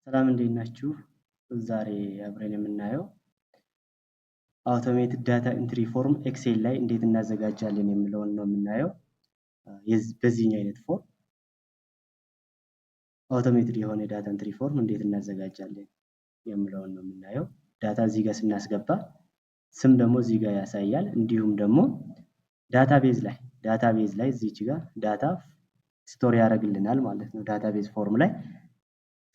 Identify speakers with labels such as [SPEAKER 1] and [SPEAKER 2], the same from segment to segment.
[SPEAKER 1] ሰላም እንዴት ናችሁ? ዛሬ አብረን የምናየው automated data entry form Excel ላይ እንዴት እናዘጋጃለን የሚለውን ነው የምናየው። በዚህኛው አይነት form automated የሆነ data entry form እንዴት እናዘጋጃለን የሚለውን ነው የምናየው። Data እዚህ ጋር ስናስገባ ስም ደግሞ እዚህ ጋር ያሳያል። እንዲሁም ደግሞ database ላይ እዚች ጋር data store ያደርግልናል ማለት ነው። Database form ላይ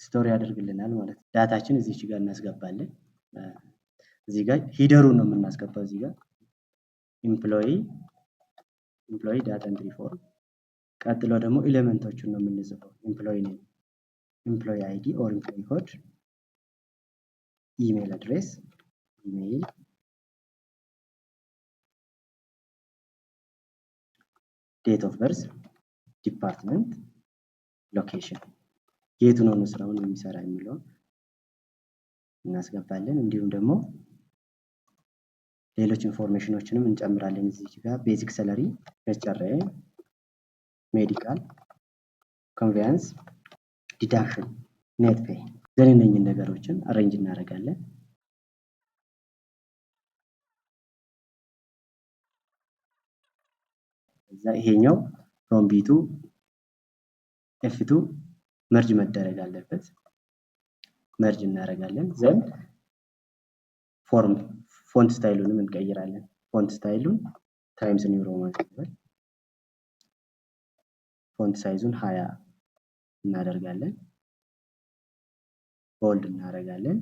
[SPEAKER 1] store ያደርግልናል ማለት ነው። Data ችን እዚች ጋር እናስገባለን። እዚህ ጋር header ኡን ነው የምናስገባው። እዚህ ጋር employee data entry form። ቀጥሎ ደግሞ element ኦቹን ነው የምንጽፈው። Employee name፣ employee ID or employee code፣ email address፣ email፣ date of birth፣ department፣ location የቱ ነው ስራውን የሚሰራ የሚለውን እናስገባለን። እንዲሁም ደግሞ ሌሎች information ኖችንም እንጨምራለን። እዚህ ጋር basic salary፣ HRA፣ medical፣ conveyance፣ deduction፣ net pay then እነኝን ነገሮችን arrange እናደርጋለን። እዛ ይሄኛው from B2 F2 merge መደረግ አለበት። Merge እናደርጋለን። Then form font style ኡንም እንቀይራለን። Font style ኡን Times New Roman እንበል። Font size ኡን 20 እናደርጋለን። Bold እናደርጋለን።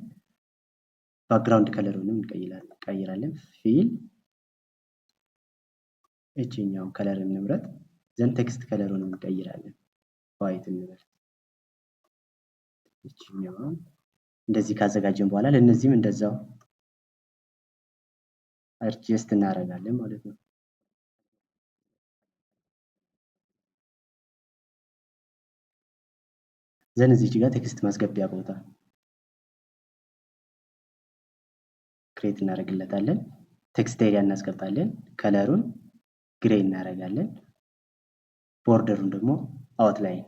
[SPEAKER 1] Background color ኡንም እንቀይራለን። Fill እችኛውን color እንምረጥ። Then text color ኡንም እንቀይራለን። White እንበል። እችኛዋን እንደዚህ ካዘጋጀን በኋላ ለእነዚህም እንደዛው adjust እናደርጋለን ማለት ነው። Then እዚች ጋር text ማስገቢያ ቦታ create እናደርግለታለን። Text area እናስገባለን። Color ኡን gray እናደርጋለን። Border ኡን ደግሞ outline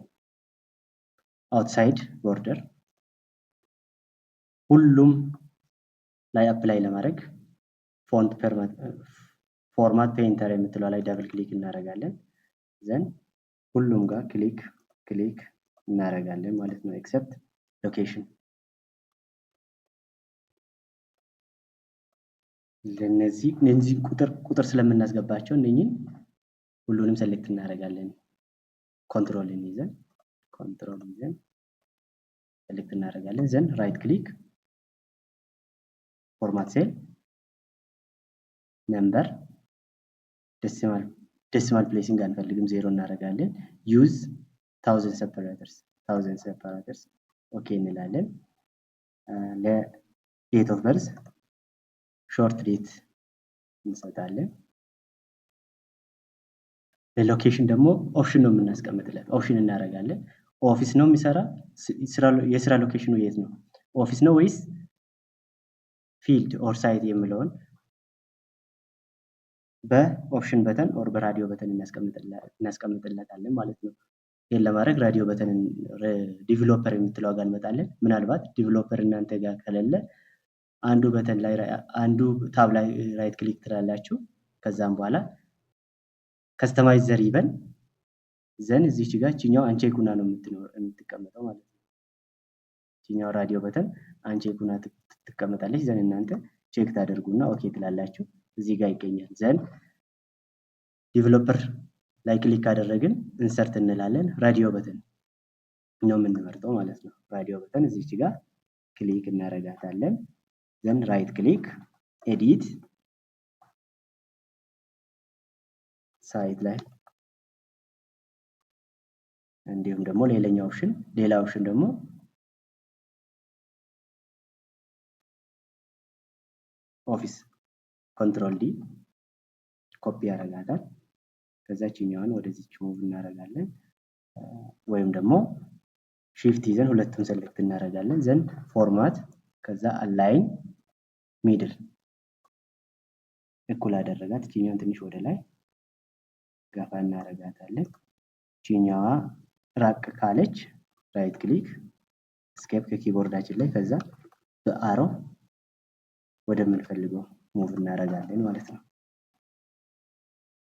[SPEAKER 1] outside border ሁሉም ላይ apply ለማድረግ font format painter የምትለው ላይ double click እናደርጋለን። Then ሁሉም ጋር click click እናደርጋለን ማለት ነው። Except location ለነዚህ እነዚህ ቁጥር ቁጥር ስለምናስገባቸው እነኝን ሁሉንም select እናደርጋለን። Control ይዘን select እናደርጋለን። Then right click፣ format cell፣ number፣ decimal placing አንፈልግም፣ ዜሮ እናደርጋለን። Use thousand separators okay እንላለን። ለ date of birth short date እንሰጣለን። ለ location ደግሞ option ነው የምናስቀምጥለት፣ option እናደርጋለን። Office ነው የሚሰራ፣ የስራ location ኑ የት ነው? Office ነው ወይስ field or site የሚለውን በ option button or በ radio button እናስቀምጥለታለን ማለት ነው። ይህን ለማድረግ radio button developer የምትለው ጋር እንመጣለን። ምናልባት developer እናንተ ጋር ከሌለ አንዱ button ላይ አንዱ tab ላይ right click ትላላችሁ። ከዛም በኋላ customize the ribbon፣ then እዚች ጋር እችኛው uncheck ሁና ነው የምትቀመጠው ማለት ነው። እችኛው radio button uncheck ሁና ትቀመጣለች። Then እናንተ check ታደርጉና okay ትላላችሁ። እዚህ ጋር ይገኛል። Then developer ላይ click ካደረግን insert እንላለን። Radio button ነው የምንመርጠው ማለት ነው። Radio button እዚች ጋር click እናደርጋታለን። Then right click፣ edit፣ site ላይ እንዲሁም ደግሞ ሌላኛው option ሌላ option ደግሞ office፣ control D copy ያደርጋታል። ከዛችኛዋን ወደዚች move እናደርጋለን ወይም ደግሞ shift ይዘን ሁለቱን select እናደርጋለን። Then format፣ ከዛ align middle እኩል አደረጋት። እችኛዋን ትንሽ ወደ ላይ ገፋ እናደርጋታለን። እችኛዋ ራቅ ካለች right click Escape ከ keyboard ኣችን ላይ፣ ከዛ በ arrow ወደምንፈልገው move እናደርጋለን ማለት ነው።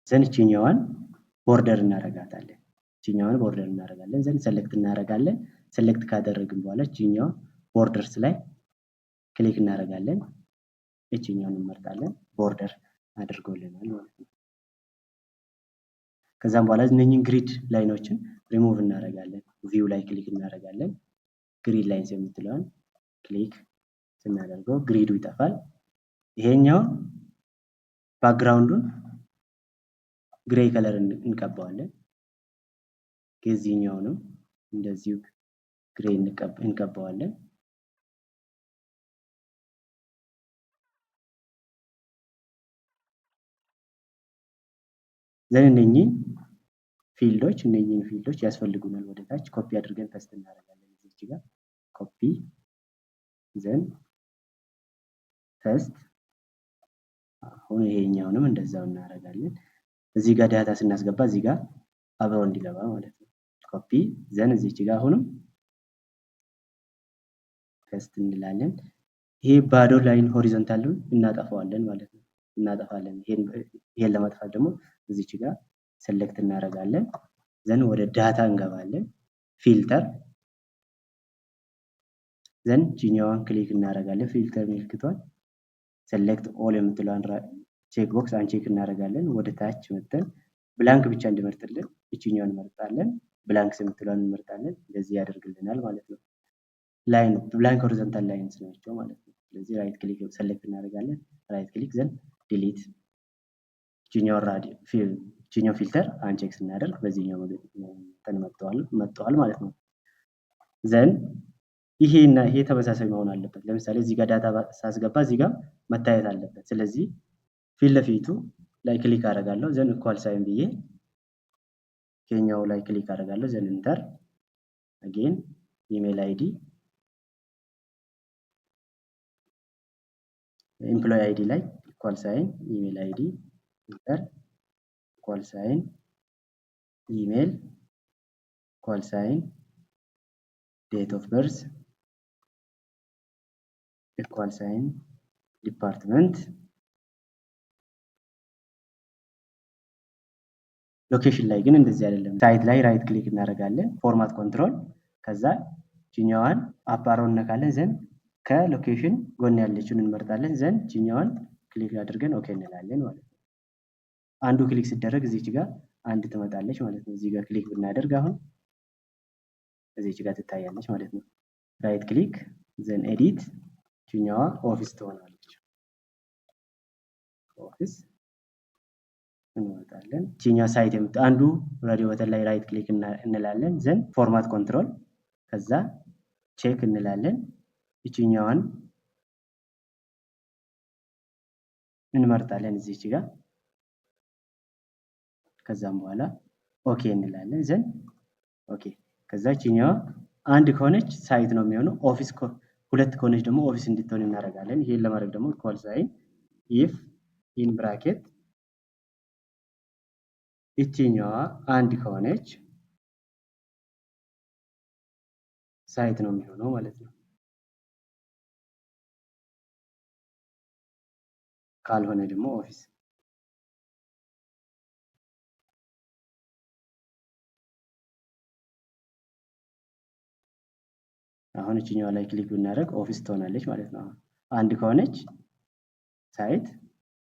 [SPEAKER 1] Then እችኛዋን border እናደርጋታለን። እችኛዋን border እናደርጋለን። Then select እናደርጋለን። Select ካደረግን በኋላ እችኛዋ borders ላይ click እናደርጋለን። እችኛውን እንመርጣለን። Border አድርጎልናል ማለት ነው። ከዛም በኋላ እነኝህን ግሪድ ላይኖችን ሪሙቭ እናደርጋለን። View ላይ click እናደርጋለን። Grid lines የምትለዋን click ስናደርገው grid ኡ ይጠፋል። ይሄኛው background ኡን gray color እንቀባዋለን። የዚህኛውንም እንደዚሁ gray እንቀባዋለን። Then እነኚህን field ኦች ያስፈልጉናል። ወደ ታች ኮፒ አድርገን paste እናደርጋለን። እዚች ጋር copy, then paste። አሁን ይሄኛውንም እንደዛው እናደርጋለን። እዚህ ጋር data ስናስገባ እዚህ ጋር አብረው እንዲገባ ማለት ነው። Copy, then እዚች ጋር አሁንም paste እንላለን። ይሄ ባዶ line horizontal ኡን እናጠፋዋለን ማለት ነው። እናጠፋለን። ይሄን ለማጥፋት ደግሞ እዚች ጋር select እናደርጋለን። Then ወደ data እንገባለን። Filter, then ቺኛዋን click እናደርጋለን። Filter ምልክቷን select all የምትለዋን check box uncheck እናደርጋለን። ወደ ታች መጥተን blank ብቻ እንዲመርጥልን እችኛዋን እንመርጣለን። Blanks የምትለዋን እንመርጣለን። እንደዚህ ያደርግልናል ማለት ነው። Line blank horizontal lines ናቸው ማለት ነው። ስለዚህ right click select እናደርጋለን። Right click, then delete። ቺኛው filter uncheck ስናደርግ በዚህኛው መጠን መጥተዋል ማለት ነው። Then ይሄ እና ይሄ ተመሳሳይ መሆን አለበት። ለምሳሌ እዚህ ጋር data ሳስገባ እዚህ ጋር መታየት አለበት። ስለዚህ ፊት ለፊቱ ላይ click አደርጋለሁ። Then equal sign ብዬ ይሄኛው ላይ click አደርጋለሁ። Then enter again email ID, employee ID ላይ equal sign email ID, enter, equal sign email, equal sign date of birth, equal sign department. Location ላይ ግን እንደዚህ አይደለም። Site ላይ right click እናደርጋለን። Format control፣ ከዛ ቺኛዋን up arrow እነካለን። Then ከ location ጎን ያለችውን እንመርጣለን። Then ቺኛዋን click አድርገን okay እንላለን ማለት ነው። አንዱ click ሲደረግ እዚች ጋር አንድ ትመጣለች ማለት ነው። እዚህ ጋር click ብናደርግ አሁን እዚች ጋር ትታያለች ማለት ነው። Right click, then edit፣ ቺኛዋ office ትሆናለች። Office እንወጣለን። ቺኛው site አንዱ radio button ላይ right click እንላለን። Then format control፣ ከዛ check እንላለን። ይችኛዋን እንመርጣለን እዚች ጋር፣ ከዛም በኋላ okay እንላለን። Then okay፣ ከዛ ይችኛዋ አንድ ከሆነች site ነው የሚሆነው። Office፣ ሁለት ከሆነች ደግሞ office እንድትሆን እናደርጋለን። ይሄን ለማድረግ ደግሞ equal sign if in bracket ይችኛዋ አንድ ከሆነች site ነው የሚሆነው ማለት ነው። ካልሆነ ደግሞ office። አሁን እችኛዋ ላይ click ብናደርግ office ትሆናለች ማለት ነው። አንድ ከሆነች site፣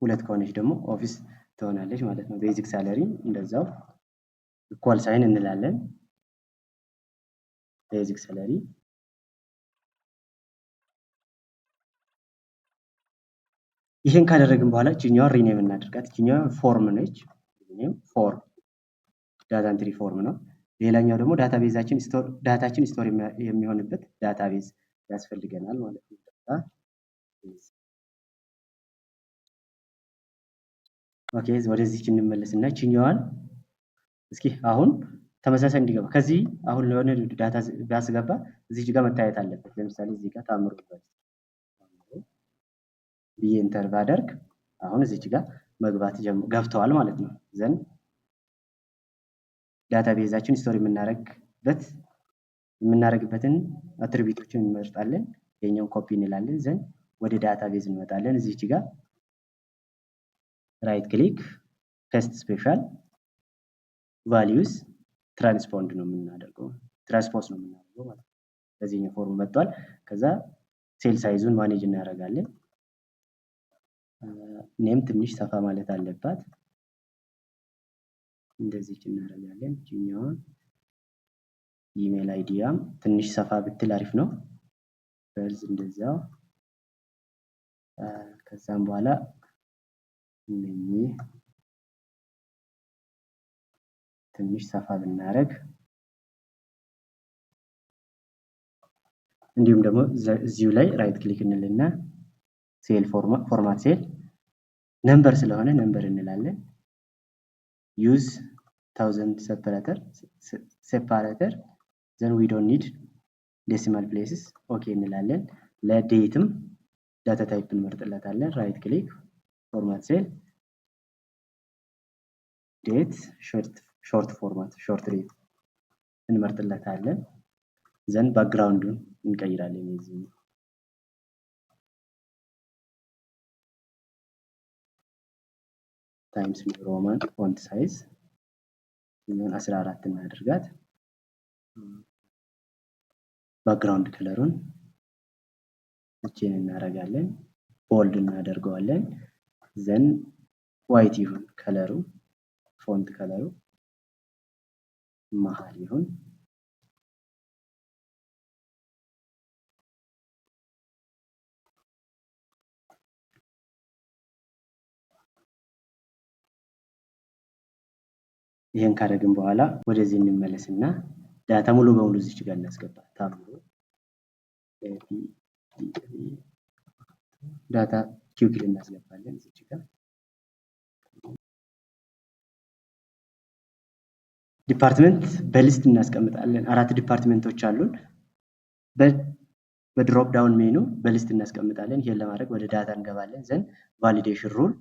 [SPEAKER 1] ሁለት ከሆነች ደግሞ office ትሆናለች ማለት ነው። Basic salary እንደዛው equal sign እንላለን። Basic salary ይሄን ካደረግን በኋላ እችኛዋን rename እናድርጋት። እችኛዋ form ነች። Rename form፣ data entry form ነው። ሌላኛው ደግሞ database ኣችን store data ችን store የሚሆንበት database ያስፈልገናል ማለት ነው። Database, okay፣ ወደዚች እንመለስና እችኛዋን እስኪ አሁን ተመሳሳይ እንዲገባ ከዚህ አሁን ለሆነ data ቢያስገባ እዚች ጋር መታየት አለበት። ለምሳሌ እዚህ ጋር ታምሩ ብዬ enter ባደርግ አሁን እዚች ጋር መግባት ገብተዋል ማለት ነው። Then database ኣችን store የምናደርግበት የምናደርግበትን attribute ኦችን እንመርጣለን። የኛውን ኮፒ እንላለን። Then ወደ database እንመጣለን። እዚች ጋር right click paste special values transpose ነው የምናደርገው transpose ነው የምናደርገው ማለት ነው። በዚህኛው form መጥቷል። ከዛ cell size ኡን manage እናደርጋለን። Name ትንሽ ሰፋ ማለት አለባት። እንደዚህ እናደርጋለን። ይችኛዋን email ID ያም ትንሽ ሰፋ ብትል አሪፍ ነው። Birth እንደዚያው። ከዛም በኋላ እነኚህ ትንሽ ሰፋ ብናደርግ እንዲሁም ደግሞ እዚሁ ላይ right click እንልና cell format cell number ስለሆነ number እንላለን። Use thousand separator, then we don't need decimal places, okay እንላለን። ለ date ም date type እንመርጥለታለን። Right click format cell date short format short date እንመርጥለታለን። Then background ኡን እንቀይራለን። የዚህ Times New Roman font size 14 እናደርጋት። Background color ኡን እቺን እናደርጋለን። Bold እናደርገዋለን። Then white ይሁን color ኡ፣ font color ኡ መሀል ይሁን። ይሄን ካደረግን በኋላ ወደዚህ እንመለስና data ሙሉ በሙሉ እዚች ጋር እናስገባ። ታብሎ data quickly እናስገባለን እዚች ጋር። Department በ list እናስቀምጣለን። አራት department ኦች አሉን። በ drop down menu በ list እናስቀምጣለን። ይሄን ለማድረግ ወደ data እንገባለን። Then validation rule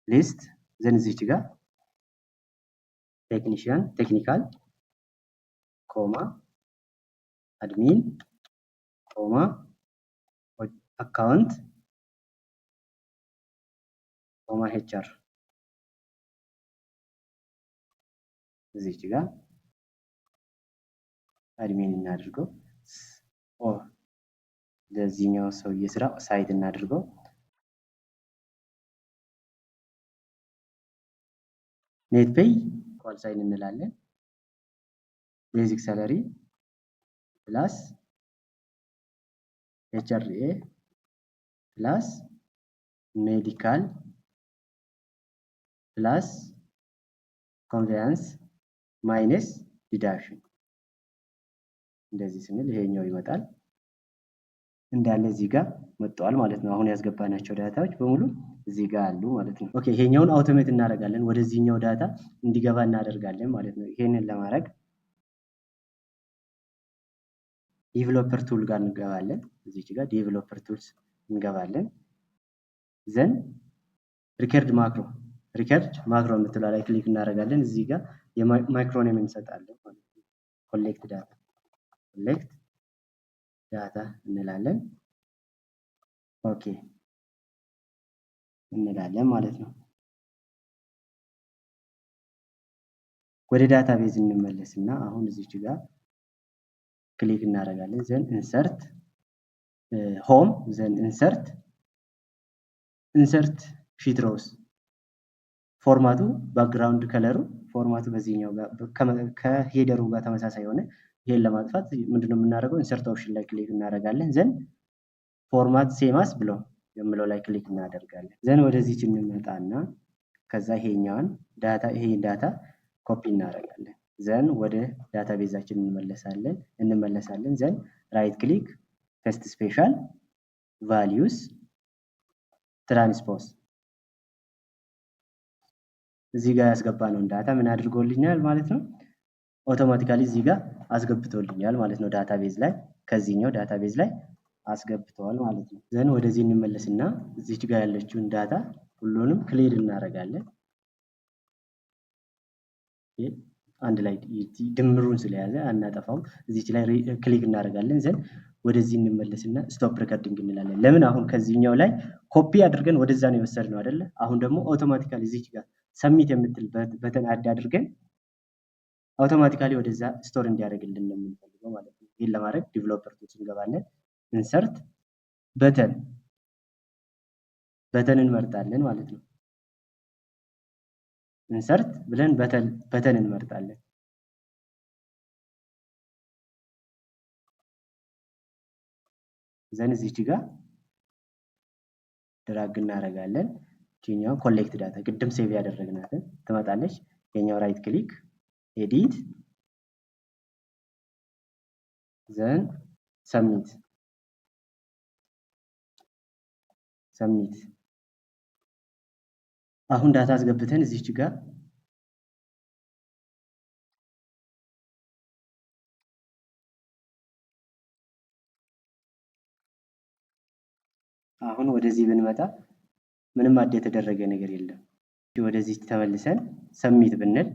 [SPEAKER 1] list, then እዚች ጋር technician technical comma admin comma account comma HR እዚች ጋር admin እናድርገው። ኦ ለዚህኛው ሰውዬ ስራ site እናድርገው። Net pay equal sign እንላለን። Basic salary plus HRA plus medical plus conveyance minus deduction እንደዚህ ስንል ይሄኛው ይመጣል። እንዳለ እዚህ ጋር መጥተዋል ማለት ነው። አሁን ያስገባናቸው data ዎች በሙሉ እዚህ ጋር አሉ ማለት ነው። Okay, ይሄኛውን automate እናደርጋለን፣ ወደዚህኛው data እንዲገባ እናደርጋለን ማለት ነው። ይሄንን ለማድረግ developer tool ጋር እንገባለን። እዚች ጋር developer tools እንገባለን። Then record macro, record macro የምትለው ላይ click እናደርጋለን። እዚህ ጋር የ macro name እንሰጣለን ማለት ነው። Collect data, collect data እንላለን። Okay እንላለን ማለት ነው። ወደ database እንመለስና አሁን እዚች ጋር click እናደርጋለን። Then insert home, then insert, insert sheet rows format ኡ background color ኡ format ኡ በዚህኛው ከ header ኡ ጋር ተመሳሳይ የሆነ ይሄን ለማጥፋት ምንድነው የምናደርገው? Insert option ላይ click እናደርጋለን። Then format same as ብሎ የምለው ላይ click እናደርጋለን። Then ወደዚች እንመጣና ከዛ ይሄኛውን data ይሄን data copy እናደርጋለን። Then ወደ database ኣችን እንመለሳለን። Then right click paste special values transpose እዚህ ጋር ያስገባነውን data ምን አድርጎልኛል ማለት ነው? Automatically እዚህ ጋር አስገብቶልኛል ማለት ነው። Database ላይ ከዚህኛው database ላይ አስገብተዋል ማለት ነው። Then ወደዚህ እንመለስና እዚች ጋር ያለችውን data ሁሉንም clear እናደርጋለን። አንድ ላይ ድምሩን ስለያዘ አናጠፋውም። እዚች ላይ click እናደርጋለን፣ then ወደዚህ እንመለስና stop recording እንላለን። ለምን አሁን ከዚህኛው ላይ ኮፒ አድርገን ወደዛ ነው የወሰድነው አይደለ? አሁን ደግሞ automatically እዚች ጋር submit የምትል button add አድርገን automatically ወደዛ store እንዲያደርግልን ነው የምንፈልገው ማለት ነው። ይህን ለማድረግ developer tools እንገባለን። Insert button፣ button እንመርጣለን ማለት ነው። Insert ብለን button እንመርጣለን። Then እዚች ጋር drag እናደርጋለን። ይችኛው collect data ቅድም save ያደረግናትን ትመጣለች። የኛው right click፣ edit፣ then submit፣ submit። አሁን data አስገብተን እዚች ጋር አሁን ወደዚህ ብንመጣ ምንም add የተደረገ ነገር የለም። ወደዚህ ተመልሰን submit ብንል